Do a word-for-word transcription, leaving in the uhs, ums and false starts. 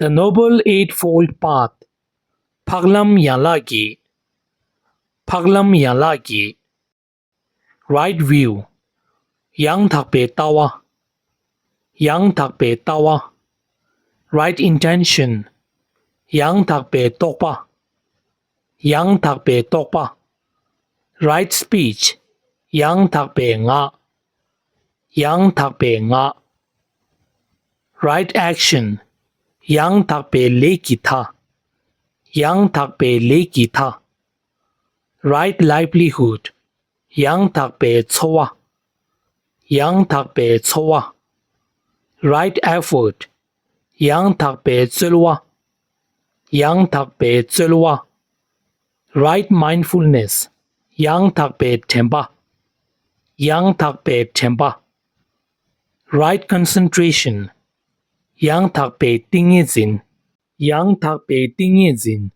The Noble Eightfold Path. འཕགས་ལམ་ཡན་ལག་བརྒྱད། འཕགས་ལམ་ཡན་ལག་བརྒྱད། Right view. ཡང་དག་པའི་ལྟ་བ། ཡང་དག་པའི་ལྟ་བ། Right intention. ཡང་དག་པའི་རྟོག་པ། ཡང་དག་པའི་རྟོག་པ། Right speech. ཡང་དག་པའི་ངག། ཡང་དག་པའི་ངག། Right action. ཡང་དག་པའི་ལས་ཀྱི་མཐའ། ཡང་དག་པའི་ལས་ཀྱི་མཐའ། Right livelihood. ཡང་དག་པའི་འཚོ་བ། ཡང་དག་པའི་འཚོ་བ། Right effort. ཡང་དག་པའི་རྩོལ་བ། ཡང་དག་པའི་རྩོལ་བ། Right mindfulness. ཡང་དག་པའི་དྲན་པ། ཡང་དག་པའི་དྲན་པ། Right concentration. ཡང་དག་པའི་ཏིང་ངེ་འཛིན། ཡང་དག་པའི་ཏིང་ངེ་འཛིན།